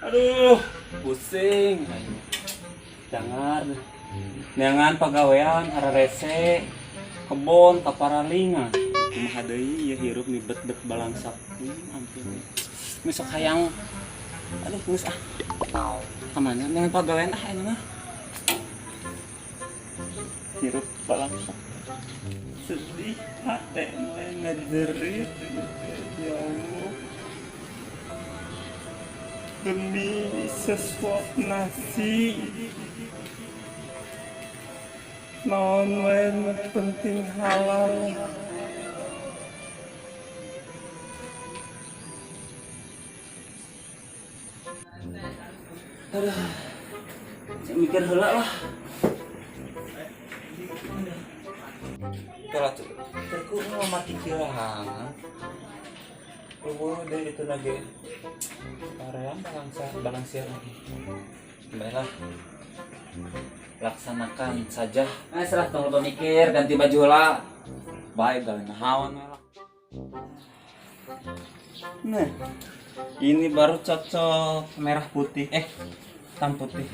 Aduh, pusing. Jangan. Neangan pagawean ararese kebon kaparalingan. Kumaha deui ya hirup nih bet-bet balangsak. Ampun. Besok hayang, aduh, geus ah. Kamana neangan pagawean ah ini mah. Hirup balangsak. Sedih hate mah ngejerit ya Allah. Demi sesuap nasi, naon wae nu penting halal. Aduh, saya mikir heula lah. Kalau tuh, terku mau mati kirangan. Eueuh deui itu lagi. Parean balangsa balangsir lagi. Baiklah. Laksanakan saja. Nah, setelah tong loba mikir, ganti baju lah. Baik, gawe naon lah. Nah, ini baru cocok merah putih. Eh, hitam putih.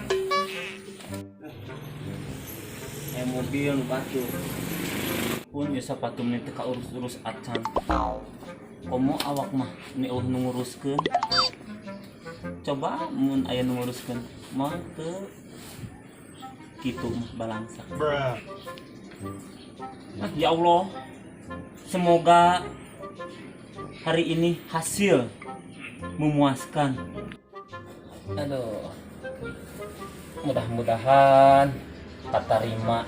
Kayak mobil nu batu. Pun ya sepatu meni teu kaurus-urus acan. Komo awak mah ini euweuh nu nguruskeun. Coba mun aya nu nguruskeun mah teu kitu mah balangsa. Ah, ya Allah. Semoga hari ini hasil memuaskan. Aduh. Mudah-mudahan katarima.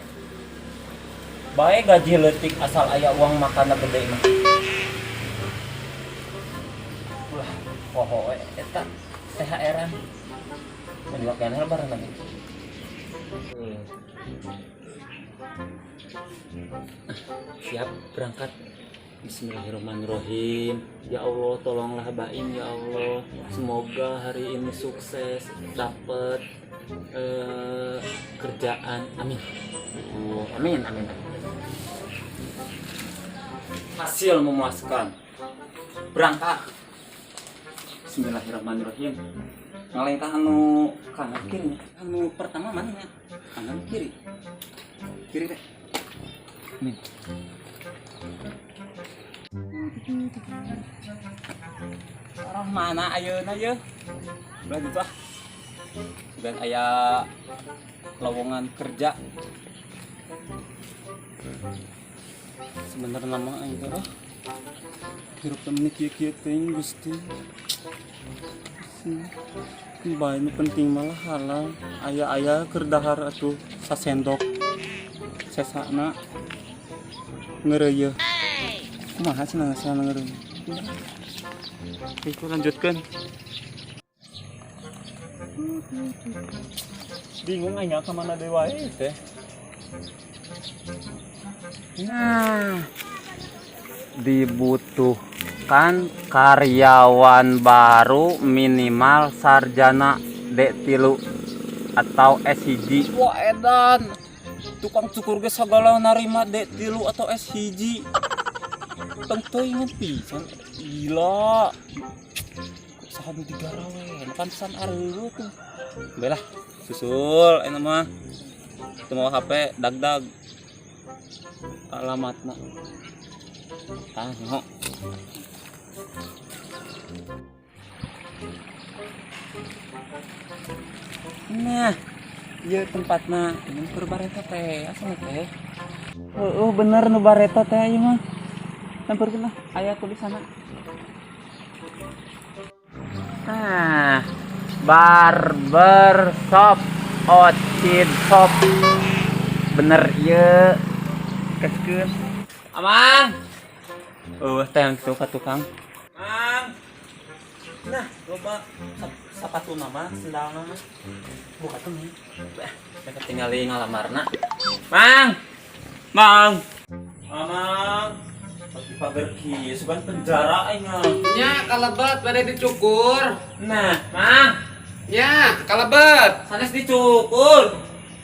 Baik gaji leutik asal aya uang makan gede mah. Ulah, poho we eta THR-an. Mun dipakean lebaran lagi. Siap berangkat. Bismillahirrahmanirrahim. Ya Allah, tolonglah Baim ya Allah. Semoga hari ini sukses dapat kerjaan. Amin. Oh, amin, amin, amin. Hasil memuaskan. Berangkat. Bismillahirrahmanirrahim. Ngalengkah anu kanan kiri, anu pertama mana ya? Kanan kiri. Kiri deh. Amin. Orang mana ayeuna ye? Lanjut ah. Dan aya lowongan kerja. Sebenarnya mah aing teh ah. Hirup teh meni kieu-kieu teuing Gusti. Bae nu penting malah halal. Aya-aya keur dahar atuh sasendok. Sesana ngeureuyeun. Kumaha cenah cenah ngeureuyeun. Itu lanjutkan. Bingung aing ka mana deui wae teh. Nah, dibutuhkan karyawan baru minimal sarjana D3 atau S1. Wah edan, tukang cukur ge sagala narima D3 atau S1. Tentu inget pisan, gila. Saha nu digarawe, pantesan areueuh tuh. Belah, susul enak mah. Teu mawa HP dag-dag. Alamatna. Ah, nyaho. Nah, ieu tempatna ini keur bareta teh, asal teh. Heeh, bener nu bareta teh ieu mah. Sampeurkeun lah, aya tulisanna. Ah, barber shop, Ocid shop. Bener ieu. Keskeun. Amang. Oh, teh yang tuh ka tukang. Mang. Nah, loba sapatu nama, sendal nama. Buka tuh nih. Bah, mereka tinggali ngalamarna. Mang. Mang. Mamang. Pagi pagar kieu sugan penjara aing mah. Nya kalebet bade dicukur. Nah, Mang, Nya kalebet sanes dicukur.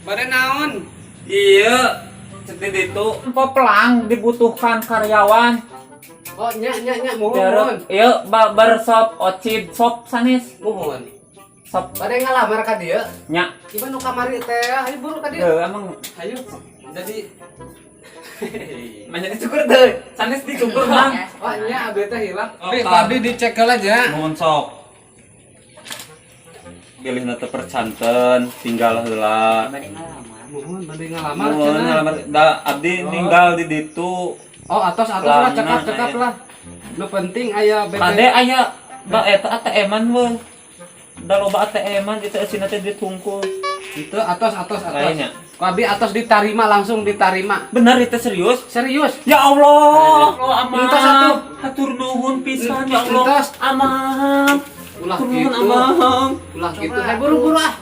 Bade naon? Iya, cek di ditu. Pelang dibutuhkan karyawan. Oh, nya nya nya, muhun muhun. Jarek, iya, barber shop, Ocid shop sanes. Muhun. Sop. Bade ngalamar ka dieu. Nya. Ieu nu kamari teh, ayo buru ka dieu. Heuh, emang Ayo. Jadi banyak dicukur teh. Sanes dicukur, Mang. Oh nya abdi teh hilap. Oh, Bi, tah. abdi dicek heula nya. Nuhun sok. Pilih teu percanten, tinggal heula. Bade ngalamar. Muhun bade ngalamar Nuhun cenah. ngalamar da abdi ninggal di ditu. Oh, atos atos lah, cekap cekap Pelangna, lah. Nu penting aya BP. Kade aya ba eta ATM-an we. Da loba ATM-an di teh sina teh ditungkul. Itu atos atos atos. Kayaknya. Ku abdi atos ditarima, langsung ditarima. Bener itu serius? Serius. Ya Allah, Allah amang. Entos atuh. Hatur nuhun pisan ya Allah. Entos. Amang. Ulah Hatur nuhun gitu. amang. Ulah gitu. Hai buru-buru ah.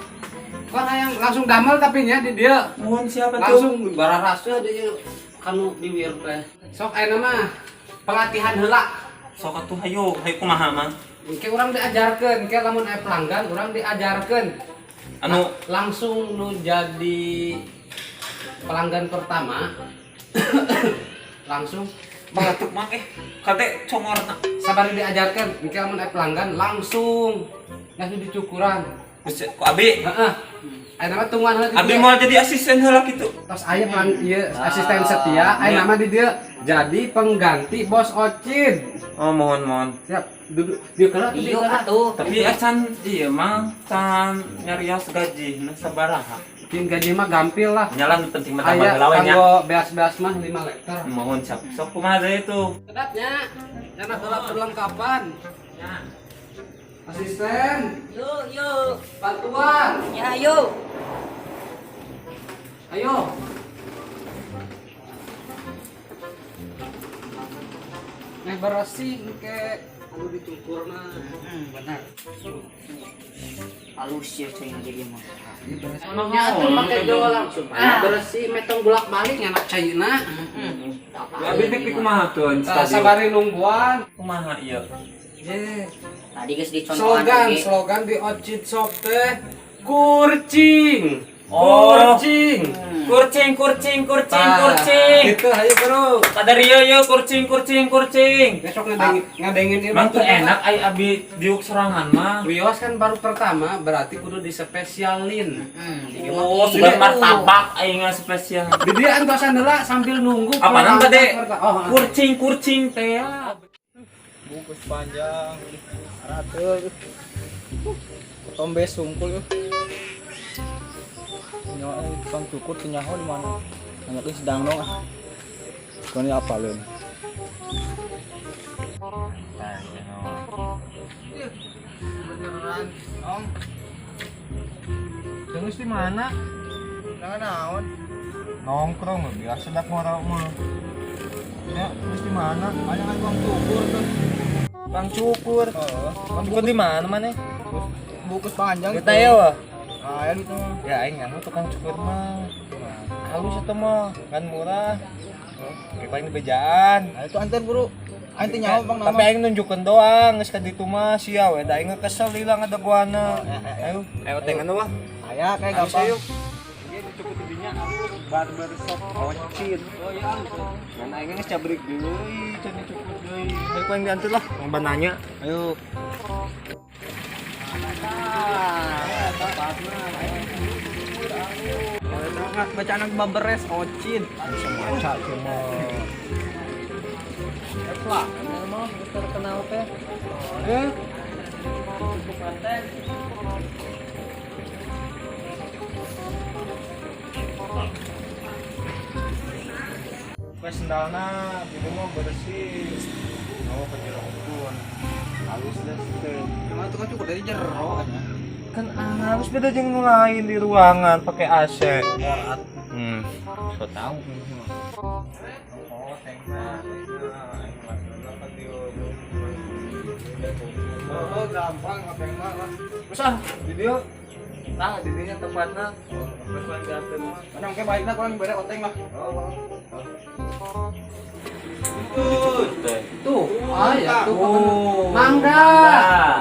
Kan hayang langsung damel tapi nya di dia. Nuhun siapa tuh? Langsung bararasa dia kanu biwir teh. Sok ayeuna mah pelatihan heula. Sok atuh hayu, hayu kumaha mang? Engke urang diajarkeun, engke lamun aya pelanggan urang diajarkeun. Anu Langsung nu jadi pelanggan pertama langsung batuk mang eh kade congorna. Sabar diajarkan, engke lamun aya pelanggan langsung langsung dicukuran. Geus ku abi. Heeh. Ayeuna mah tungguan heula di Abi dieu. mau jadi asisten heula kitu. Tos aya pelang ieu asisten setia, ayeuna mah di dieu jadi pengganti bos Ocin. Oh, mohon mohon. Siap, duduk dieu heula tuh, dieu Iya heula. atuh. Tapi acan iya mang can nyarios gaji nah sabaraha. Bikin gaji mah gampil lah. Nyalan nu penting mah tambah Aya heula we nya. kanggo beas-beas mah 5 liter. Mohon siap. Sok kumaha deui itu? Kedapnya, jangan heula perlengkapan. Asisten, Yuk, yuk. bantuan. Ya ayo. Ayo. Nih bersih ke anu dicukur mah. Benar. Halus ya cuy jadi mah. Ya atuh make jawa langsung. Ah. Bersih metong bolak-balik nyanak caina. Abi teh kumaha tuh Tah sabari nungguan. Kumaha ieu? Ye. Tadi geus dicontohan Slogan, oge. slogan di Ocit Shop teh kurcing. Oh. Kurcing. Kurcing kurcing kurcing Tah, kurcing. Gitu ayo bro. Kadar ieu ieu kurcing kurcing kurcing. Besok ngadengin ngadengin ieu Mang teu batur. enak ai abi diuk sorangan mah. Wios kan baru pertama, berarti kudu disepesialin. Jadi mah Oh, gitu. sudah martabak aing spesial. Di dia antosan heula sambil nunggu. Apa nang pelanggan tadi? Oh, ah. Kurcing kurcing teh ya. Bungkus panjang rate tombes sungkul nyawa tukang cukur teu nyaho di mana nanyakeun sedang dong ah. Kau ini apa leun? Beneran, Om. Terus di mana? Nah, naon? Nongkrong biasa dak ngorok mah. Ya, terus di mana? Ada kan tukang cukur tuh. Tukang cukur. Heeh. Tukang cukur di mana mana? Bungkus panjang. Kita ya, wah. Ah, itu. Ya aing nyaho tukang cukur mah. Halus itu mah, kan murah. Oke, paling di bejaan. Nah, itu antar buru. Aing teh nyaho bang. Tapi aing nunjukeun doang, geus ka ditu mah sia we, da aing kesel hilang ada guana. Ayo, ayo tengan wah. Aya kayak gampang. Ieu dicukur di dinya barber shop Ocin. Oh iya. Dan aing geus cabrik deui, can dicukur deui. Ayo paling diantar lah, yang nanya. Ayo. Baca anak baberes Ocin. Maca cuma. Lah, memang terkenal teh. Eh. Kue sendalna di mah bersih. Oh, ke jero pun. Halus deh teh. Emang tukang cukur dari jero. Kan halus beda jeung nu lain di ruangan pakai AC. So tahu. Oh, tengna, tengna. Aing mah kan dieu. Oh, gampang ngapeng mah lah. Terus ah, di dieu. Nah, di dinya tempatna. Terus lain diantar mah. Mana engke baikna kurang bere oteng lah. Oh, Dicukur teh. Tuh, ah ya tuh. Oh. Mangga.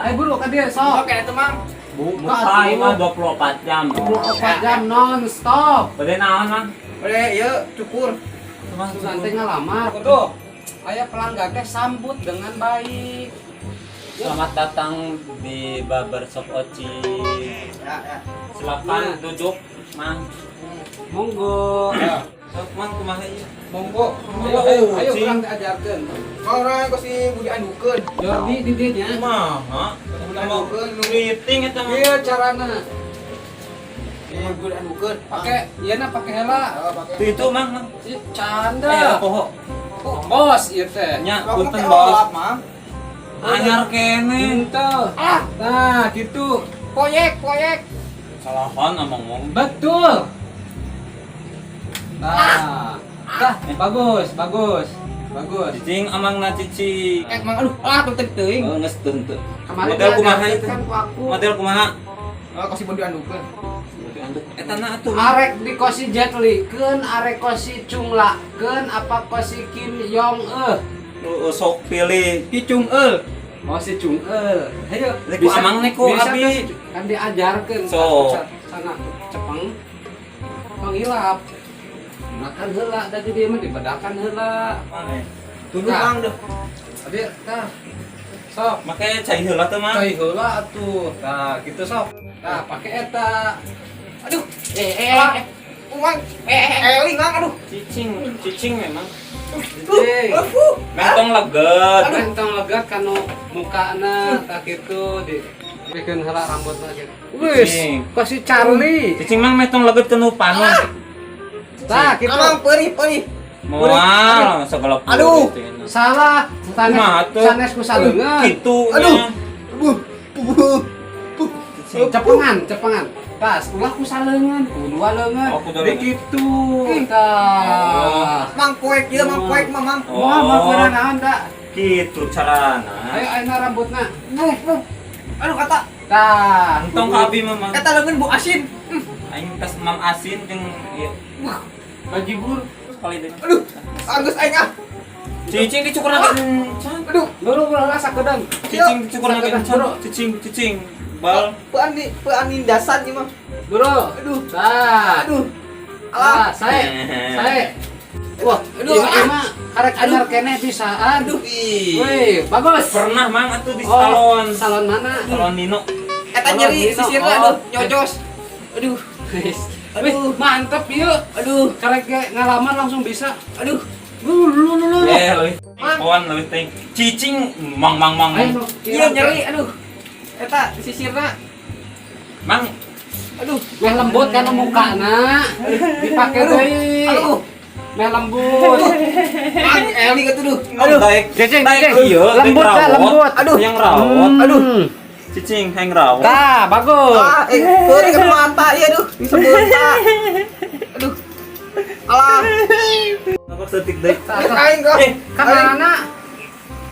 Eh buru ka dieu sok. Oke, itu mang. Buka Buka ieu mah atuh. 24 jam. 24 jam non stop. Bade naon mang? Bade ieu cukur. Kumaha Nanti ngalamar. Tuh, aya pelanggan teh sambut dengan baik. Selamat datang di Barbershop Oci. Ya, ya. Silakan duduk, Mang. Monggo. Sok Mang, kumaha ieu? Monggo. Monggo, Ayo, ayo, ayo Cing. urang diajarkeun. Orang kok si Budi andukeun. Jordi di dieu nya. Kumaha? Mau meeting eta mah. Ieu carana. Si Budi andukeun. Pake ieu na pake heula. Oh, pake. Tuh itu Mang, Mang. Ih, canda. Eh, poho. Bos ieu teh. Nya, Aku punten teh bos. olap, Mang. Anyar kene. Henteu. Nah, gitu. Proyek, proyek. Salahan amang mong. Betul. Nah, dah bagus, bagus, bagus. Cicing amang na cicing. Eh, Mang, aduh, ah, penting teuing. Oh, geus teu henteu. Kemarin Model kumaha diajarkeun itu? kan ku aku. Model kumaha? Oh, kok si Budi andukeun. Eta na atuh. Arek di kosi Jet Li keun, arek kosi Chung La keun, apa kosi Kim Yong Eh. Lu sok pilih. Ki Chung El. Oh si Chung El. Ayo, Nek ku amang nek ku bisa abi. tuh, kan diajarkeun So. sana cepeng panghilap. Makan heula da di dieu mah dibedakan heula. Tuluh Nah. Mang deh. Abi tah. Sok. Make cai heula teh Mang. Cai heula atuh. Tah, gitu sok. Tah, pake eta. Aduh, eh, eh, eh, Uang. eh, eh, Eling, Mang, aduh. Cicing, cicing memang. Cicing. Mentong leget. Mentong legat kanu mukana tah kitu di bikin heula rambutna gitu. Wis, Cicing. kok si Charlie. Cicing mang mentong leget kanu panon. Tah, kitu. Amang perih, perih. Moal segala Aduh. Salah, sanes Kumaha tuh? sanes ku saleungeun. Kitu. Aduh. Buh, buh, buh. Cepengan, cepengan. Tas, ulah ku saleungeun, ku dua leungeun. Oh, ku dua Di leungeun. kitu. Tah. Mang poek ieu, Mang poek mah, Mang. Oh. Moal mah kurang naon da. Kitu carana. Ayo ayeuna rambutna. Buh, buh. Aduh kata, Tah. Entong ka abi mah Mang. kata leungeun bu asin. Aing tas mam asin jeung ieu. Bajibur. Sekali deui. Aduh, Agus aing ah. Cicing dicukur kencan. Aduh, Dulu ulah sakedeung. Cicing dicukur kencan. Cicing, cicing. Bal. Peuan di peuan nindasan ieu mah. Dulu. Aduh. Tah. Aduh. Alah. Alah, sae. Sae. Wah, Aduh, aduh, ah. mah karek anyar keneh bisaan. Aduh. Ih. Wih, bagus. Pernah Mang atuh di Oh, salon. Salon mana? Salon Nino. Eta nyeri Nino. sisirna Oh. aduh, nyocos. Aduh, Wih, Aduh. mantep yuk. aduh, Karek ge ngalaman langsung bisa. aduh. Lu lu lu lu. Eh, leuwih kawan leuwih teh. Cicing mang mang mang. Ayo, nu, Iya nyeri, aduh. Eta sisirna. Mang, Aduh, Meh lembut kan mukana. Dipake deui. Aduh. Meh lembut. Mang eling atuh duh. aduh daek. Cicing, Daek cicing. ieu, daek Lembut, Kak, rawot. lembut. Aduh. Yang rawot. Aduh. Cicing hang rawot. Tah, bagus. Ah, eh, peurih ke mata ieu aduh, bisa beunta. Aduh. Alah, Apa setik deui? aing kok. Eh, Ka mana?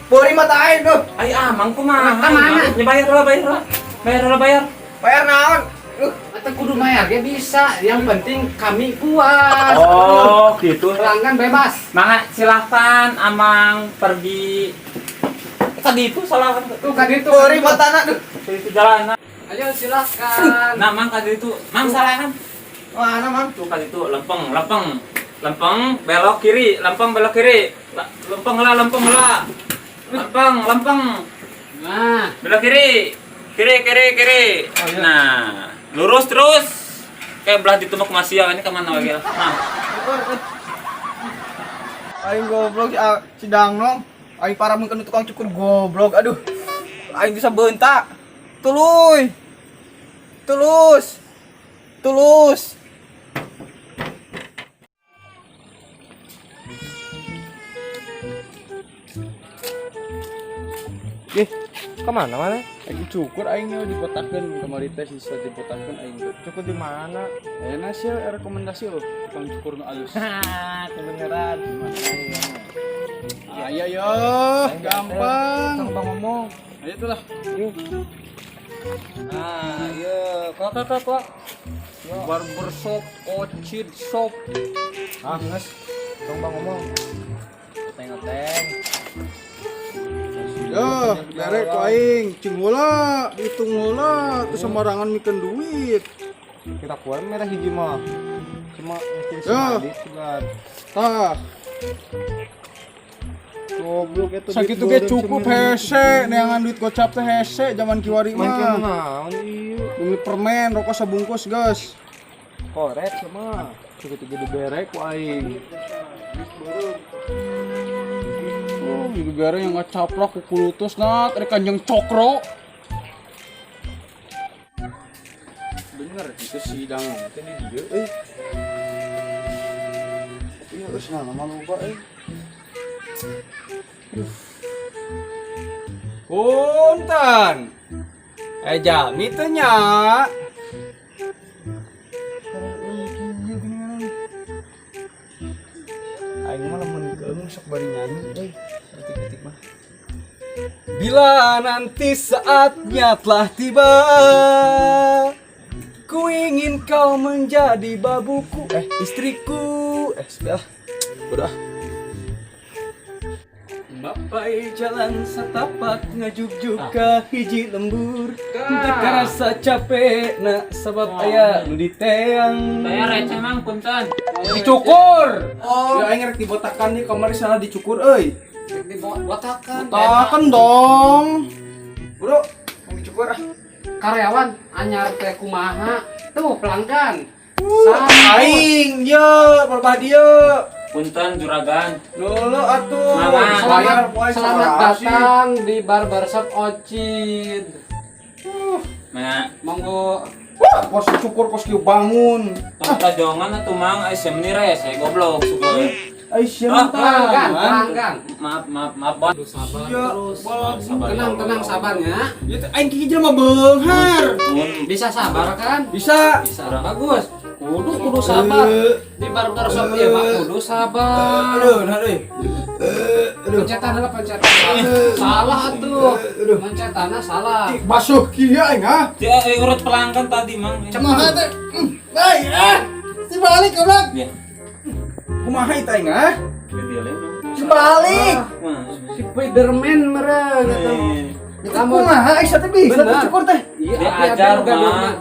Peurih mata aing duh. Ai ah, mang kumaha? Ka mana? Ya bayar lah, bayar lah. Bayar lah, bayar. Bayar naon? Aduh, Atau kudu bayar ge bisa. Yang penting kami puas. Oh, gitu. Pelanggan bebas. Mangga silahkan Amang pergi. Tadi itu salah kan. Tuh ka ditu. peurih matana duh. Itu jalan. Ayo silahkan. Nah, Mang tadi itu, Mang salah kan? Mana, Mang? Tuh tadi itu lempeng, lempeng. Lempeng belok kiri, lempeng belok kiri. Lempeng lah, lempeng lah. Lempeng, lempeng. Nah, Belok kiri. Kiri, kiri, kiri. Nah, lurus terus. Kayak belah di Tumuk Masia ini kemana lagi lah? Nah, Aing goblok si, si Dangnong. Aing parah mungkin tukang cukur goblok. Aduh. Aing bisa bentak. Tuluy. Tulus. Tulus. Ih, kemana mana? Aing cukur aing nya dipotakeun kamari teh sisa dipotakeun aing teh. Cukur di mana? Ayeuna sih rekomendasi loh tukang cukur nu alus. Kebeneran. Ayo yo, gampang. Bang ngomong. Ayo tuh lah. Nah, iya. Kok kok kok kok. Barbershop Ocid Shop. Ah, geus. Tong bang ngomong. Teng-teng. Yo, bere ku aing, cing heula, dihitung heula, teu sembarangan mikeun duit. Kita keluar merah hiji mah. Cuma mungkin Ya. semadi juga. Tah, Goblok eta. Sakitu ge cukup hese, neangan duit gocap teh hese zaman kiwari Main mah. naon ieu? Beli permen, rokok sabungkus, guys. Korek sama. Sakitu ge dibere ku aing. Oh, dibere yang ngacaplak ku kulutus nah, tadi Kanjeng Cokro. Bener itu si dangang teh di dieu euy. Iya, geus nah nama lupa euy. Punten. Eh jalmi teh nya. Aing mah lamun keung sok bari nyanyi euy. Ketik-ketik mah. Bila nanti saatnya telah tiba, ku ingin kau menjadi babuku, eh istriku, eh sebelah, udah. Bapai jalan satapak ngajugjug ka hiji lembur. Teu karasa capek na sabab aya nu diteang. Saya receh, Mang, punten. Dicukur. Oh, ya aing rek dibotakan nih kamari salah dicukur euy. Dibotakan. Botakan dong. Bro, mau dicukur ah. Karyawan anyar teh kumaha? Tuh pelanggan. Aing ye, berbah dieu. Punten juragan. Lolo atuh. Mama. Selamat, Bayar poe selamat sabaraha sih? datang di Barbershop Ocid. Mana? Monggo. Wah, kos cukur kos kieu bangun. Tong tajongan atuh, Mang, ai sia meni rese goblok sugan. Ai sia Ah, Pelanggan, pelanggan. Maaf, maaf, maaf, Bos. Aduh, sabar Iya, terus. Sabar, Tenang, ya Allah, tenang, ya sabarnya. Ya teh aing kieu jelema beunghar. Mun Bisa sabar kan? Bisa. Bisa. Bagus. Kudu kudu sabar. Di barbershop ieu mah kudu sabar. Aduh, nah euy. Pencetan heula pencetan. Salah atuh. Pencetanna salah. Ih, basuh kieu aing ah. Dia urut pelanggan tadi, Mang. Kumaha teh? Baik ah. Dibalik goblok. Ya. Kumaha itu aing ah? Gede Mang. Dibalik. Mah. Si Spiderman meureun eta. Itu kumaha aing teh bisa teh cukur teh. Iya, Dia abi ajar, abi Mang. mah.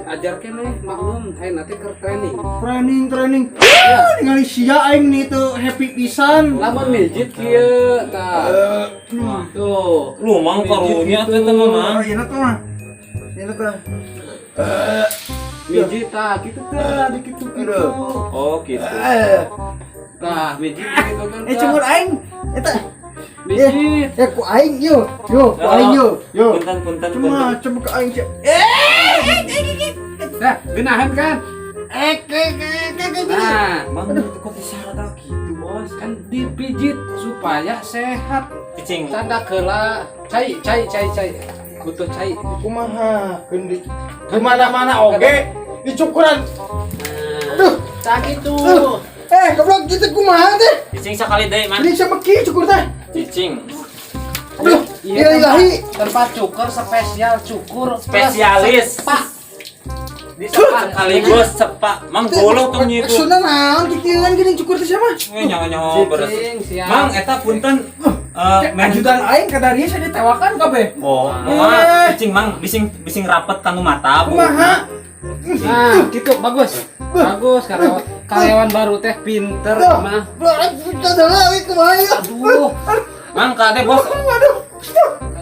Ajar keneh maklum, aya nanti keur training. Training training. Wah, ningali sia aing nih tuh happy pisan. Lamun mijit kieu tah. Tuh. Lu Mang karunya atuh eta mah, Mang. Oh, iya tuh mah. Iya tuh. Mijit tah kitu tah dikitu-kitu. Oh, gitu. Tah, mijit gitu kan. Eh cungur aing eta. Mijit. Eh ku aing yo. Yo, ku aing yo. Yo. Punten, punten, Cuma punten. coba ke aing cek. Dah, geunahan kan? Eh, ke. Nah, Mang, itu kok bisa rata gitu, Bos? kan dipijit supaya sehat. Cicing. Canda keula cai cai cai cai. Butuh cai. Kumaha keun di mana-mana oge dicukuran. Aduh. Tah gitu. Eh, goblok gitu kumaha teh? Cicing sekali deui, Mang. Ini sama kieu cukur teh. Cicing. Aduh, Iya, iya ilahi. Tempat cukur spesial cukur plus Spesialis. Pak. Sekaligus sepak. Mang golok tuh nyitu. Maksudna naon kikieuan geuning cukur teh siapa? Nyawa-nyawa beres. Cicing siap. Mang, eta punten. Eh, Ajudan aing kadarieu saya ditewakan kabeh. Oh, mah cicing Mang, bising bising rapet kanu mata. Bu. Kumaha? Nah, gitu bagus. Bagus karyawan karyawan baru teh pinter mah. Kumaha ya? Aduh. Mang, kade bos. Aduh.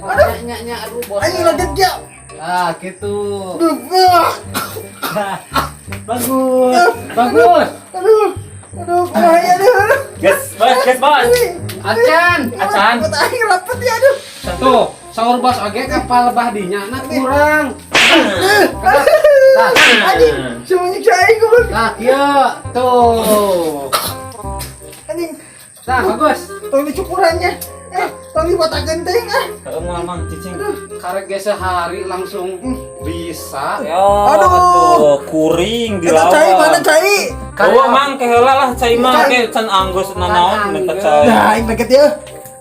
Aduh. Nya nya aduh bos. Aing lagi kia. Ah, gitu. Aduh. Bagus. Bagus. Aduh. Aduh, kumaha ya aduh. Gas, bos, gas, bos. Acan. Acan. Rapet aing rapet ya aduh. Tuh, saur bos oge kapal lebah dinya na kurang. Tah, Anjing, semuanya aing goblok. tah kieu. Tuh. Anjing, Tah, bagus. tong dicukurannya. Eh, tong dibotakeun teuing ah. Heeh, moal Mang, cicing. Karek ge sehari langsung bisa. Yo, Aduh. atuh, kuring Eta cai mana dilawan. cai? Oh, Mang, keheula lah cai mah ke can anggus nanaon minta cai. Nah, aing leket ya.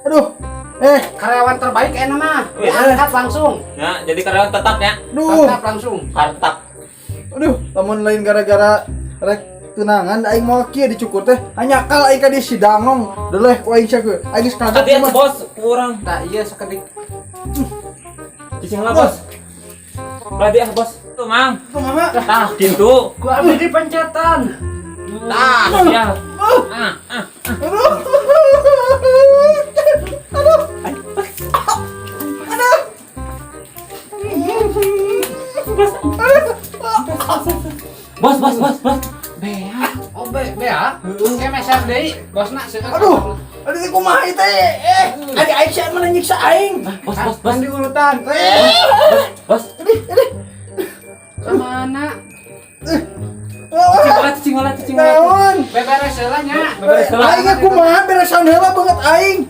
Aduh. Eh, Karyawan terbaik enak mah. Diangkat langsung. Ya, jadi karyawan tetap ya. aduh. Tetap langsung. Kartap. Aduh, lamun lain gara-gara rek tunangan aing mau kieu dicukur teh. Hanya kal aing ka dieu si dangong. Deleh ku aing sia ku. Aing geus kagok Tadi mah. bos kurang. Tah iya sekedik. Cicing lah, Bos. Lah dia, Bos. Tuh, Mang. Kumaha? Tah, gitu. Gua ambil di pencetan. Tah, ya. Ah, ah. Aduh. Aduh. Aduh. Bos, bos, bos, bos. Oh, be, bea. Kayak meser deui, bosna seueur. Aduh. Aduh, teh kumaha ieu teh? Eh, ari aing sia mana nyiksa aing? Bos, bos, bos. Kan diurutan. Eh, Bos. aduh, aduh. Kemana? Cicing heula, cicing heula, cicing heula. Naon? Beberes heula nya. Beberes heula. Aing ge kumaha beresan heula banget aing.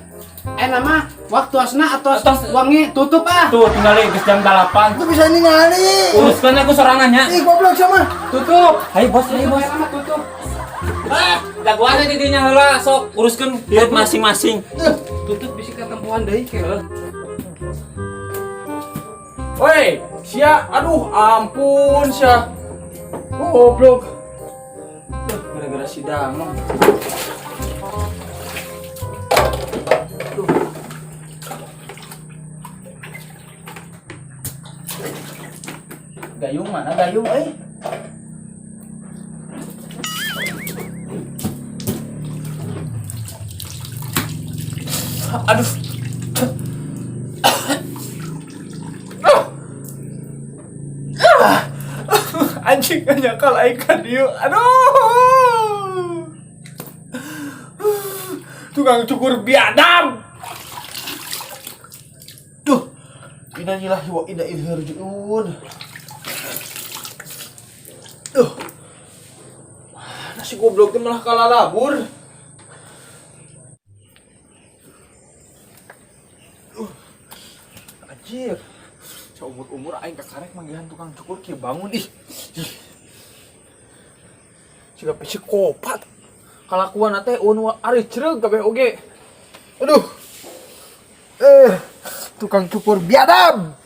Eh, nama waktu asna atau Atos. wangi tutup ah. Tuh, tinggal geus jam 8. Itu bisa ningali. Uruskan aku sorangan nya. Ih, goblok sama. Tutup. Ayo bos, ayo bos. Nama tutup. Ah, jagoannya di dinya heula, sok uruskeun hidup masing-masing. Tutup bisi ketempuhan deui ke. Woi, sia, aduh, ampun sia. Goblok. Duh, gara-gara si Damang. Aduh. Gayung mana gayung euy? Aduh. Ah. Anjing nyakal aing ka dieu. Aduh. Tukang cukur biadab. Duh. Innalillahi wa inna ilaihi raji'un. Duh. Mana si goblok teh malah kalalabur. Anjir. Seumur-umur aing kakarek manggihan tukang cukur kieu bangun ih. Ih. Siga psikopat. Kalakuan teh unu ari creug kabeh oge. Aduh. Eh, tukang cukur biadab.